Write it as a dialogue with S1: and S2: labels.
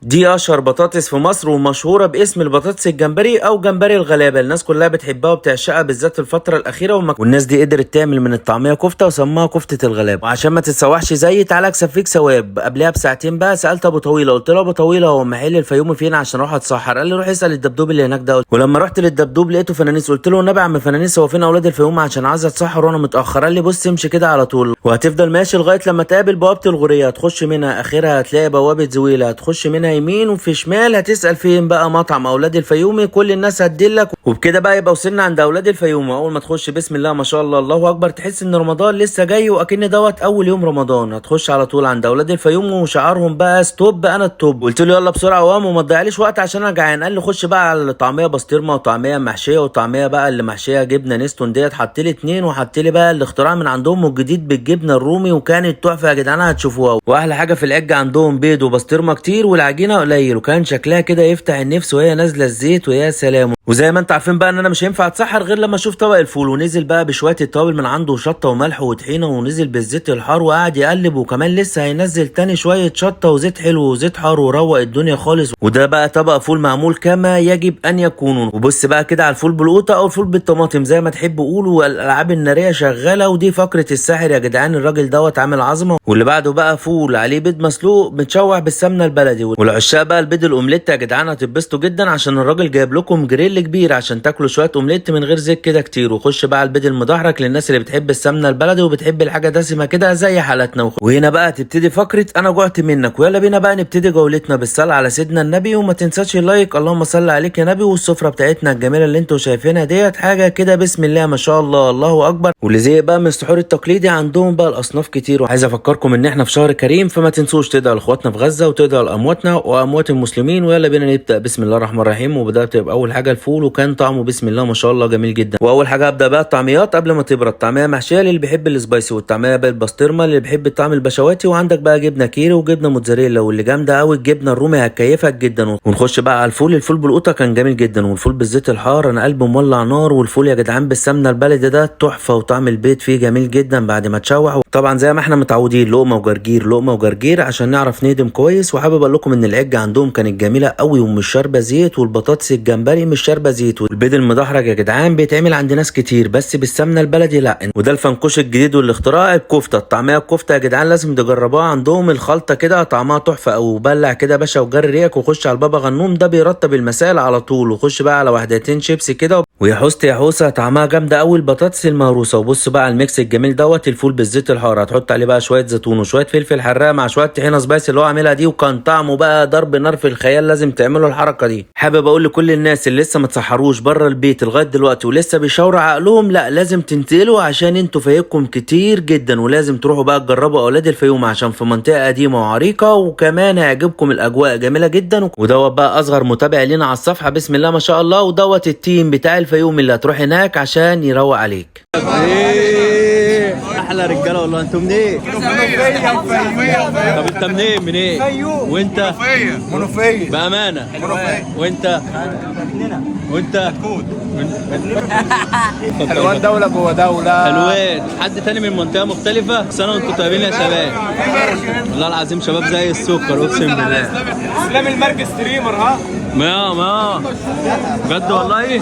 S1: دي اشهر بطاطس في مصر ومشهوره باسم البطاطس الجمبري او جمبري الغلابة. الناس كلها بتحبها وبتعشقها بالذات في الفترة الاخيرة، والناس دي قدرت تعمل من الطعمية كفته وسموها كفته الغلابة. وعشان ما تتسوحش زي تعالى اكسب فيك ثواب. قبلها بساعتين بقى سالت ابو طويلة، قلت له ابو طويلة هو محل الفيومي فين عشان اروح اتسحر؟ قال لي روح اسال الدبدوب اللي هناك ده. ولما رحت للدبدوب لقيته فنانيس، قلت له النبي يا عم فنانيس هو فين اولاد الفيوم عشان عايز اتسحر وانا متاخر؟ قال لي بص امشي كده على طول وهتفضل ماشي لغاية لما تقابل بوابه الغوريه، هتخش منها اخرها هتلاقي بوابه زويله، هتخش منها يمين وفي شمال هتسال فين بقى مطعم اولاد الفيومي، كل الناس هتدلك. وبكده بقى يبقى وصلنا عند اولاد الفيوم. واول ما تخش بسم الله ما شاء الله الله اكبر، تحس ان رمضان لسه جاي واكن دوت اول يوم رمضان. هتخش على طول عند اولاد الفيوم وشعارهم بقى stop انا ال top. قلت له يلا بسرعة وقام وما تضيعليش وقت عشان انا جعان. قال لي خش بقى على الطعمية بسطرمه وطعميه محشيه وطعميه بقى اللي محشيه جبنه نستون ديت، حط لي 2 وحط لي بقى الاختراع من عندهم الجديد بالجبنه الرومي، وكانت تحفة يا جدعان هتشوفوها. واحلى حاجة في العجه عندهم بيض وبسطرمه كتير والعجينه قليل، وكان شكلها كده يفتح النفس وهي نازله الزيت ويا سلام. وزي ما انت عارفين بقى ان انا مش هينفع اتسحر غير لما اشوف طبق الفول. ونزل بقى بشوية التوابل من عنده شطه وملح وطحينه، ونزل بالزيت الحار وقعد يقلب، وكمان لسه هينزل تاني شوية شطه وزيت حلو وزيت حار، وروق الدنيا خالص. وده بقى طبق فول معمول كما يجب ان يكون. وبص بقى كده على الفول بالقوطه او الفول بالطماطم زي ما تحبوا قولوا، والالعاب النارية شغالة. ودي فقره الساحر يا جدعان، الراجل دوت عامل عظمه. واللي بعده بقى فول عليه بيض مسلوق متشوح بالسمنه البلدي. والعشاق بقى البيض الاومليت يا جدعان هتتبسطوا جدا عشان الراجل جايب لكم جريل كبير عشان تاكلوا شوية اومليت من غير زيت كده كتير. وخش بقى على البيض المدحرج للناس اللي بتحب السمنة البلدي وبتحب الحاجة دسمة كده زي حالتنا. وهنا بقى تبتدي فقره انا جعت منك. ويلا بينا بقى نبتدي جولتنا بالصلاة على سيدنا النبي، وما تنساش ال like، اللهم صل عليك يا نبي. والسفره بتاعتنا الجميلة اللي انتوا شايفينها ديت حاجة كده بسم الله ما شاء الله الله اكبر. واللي زي بقى من السحور التقليدي عندهم بقى الاصناف كتير. وعايز افكركم ان احنا في شهر كريم، فما تنسوش تدعوا لاخواتنا في غزة وتدعوا لامواتنا واموات المسلمين. ويلا بينا نبدا بسم الله الرحمن الرحيم. وبدات باول حاجة الفول، وكان طعمه بسم الله ما شاء الله جميل جدا. واول حاجة ابدا بقى الطعميات قبل ما تبرد، طعميه محشيه للي بيحب ال spicy، والطعميه بالبسطرمه للي بيحب الطعم البشواتي، وعندك بقى جبنه كيري وجبنه موتزاريلا، واللي جامدة قوي الجبنة الرومي هتكيفك جدا. ونخش بقى على الفول، الفول بالقوطه كان جميل جدا، والفول بالزيت الحار انا قلبي مولع نار. والفول يا جدعان بالسمنه البلدي ده تحفة، وطعم البيض فيه جميل جدا بعد ما تشوح. طبعا زي ما احنا متعودين لقمة وجرجير لقمة وجرجير عشان نعرف نهضم كويس. وحابب اقول لكم ان العجه عندهم كانت جميلة قوي ومش شاربه زيت، والبطاطس الجمبري مش شاربه زيت، والبيض المدحرج يا جدعان بيتعمل عند ناس كتير بس بالسمنه البلدي لا. وده الفنكوش الجديد والاختراع الكفتة، الطعمية الكفتة يا جدعان لازم تجربوها عندهم، الخلطة كده طعمها تحفة. او بلع كده يا باشا وجري ريقك وخش على البابا غنوم، ده بيرطب المسائل على طول. وخش بقى على وحدتين شيبسي كده، ويا حوست يا حوسه طعمها جامدة قوي البطاطس المهروسه. وبص بقى على ال mix الجميل دوت، الفول بالزيت الحار هتحط عليه بقى شوية زيتون وشوية فلفل حراق مع شوية طحينه spicy اللي هو عاملها دي، وكان طعمه بقى ضرب نار في الخيال. لازم تعملوا الحركة دي. حابب اقول لكل الناس اللي لسه ما تسحروش بره البيت لغاية دلوقتي ولسه بيشاوروا عقلهم، لا لازم تنتقلوا عشان انتوا فايتكم كتير جدا، ولازم تروحوا بقى تجربوا اولاد الفيوم عشان في منطقة قديمة وعريقه، وكمان هيعجبكم الاجواء جميلة جدا. ودوت بقى اصغر متابع لينا على الصفحة بسم الله ما شاء الله، ودوت ال team بتاع الفيوم اللي هتروح هناك عشان يروق عليك.
S2: ايه احلى رجاله والله. انتوا منين؟ طب انت منين؟ منين؟ وانت؟
S3: منوفية.
S2: بامانه وانت؟ وانت؟
S3: حلوان دولة جوه دولة.
S2: حلوان. حد تاني من منطقة مختلفة؟ سنة وانتوا طيبين يا شباب، والله العظيم شباب زي السكر اقسم بالله.
S3: اسلام المرج streamer. ها
S2: ما بجد والله.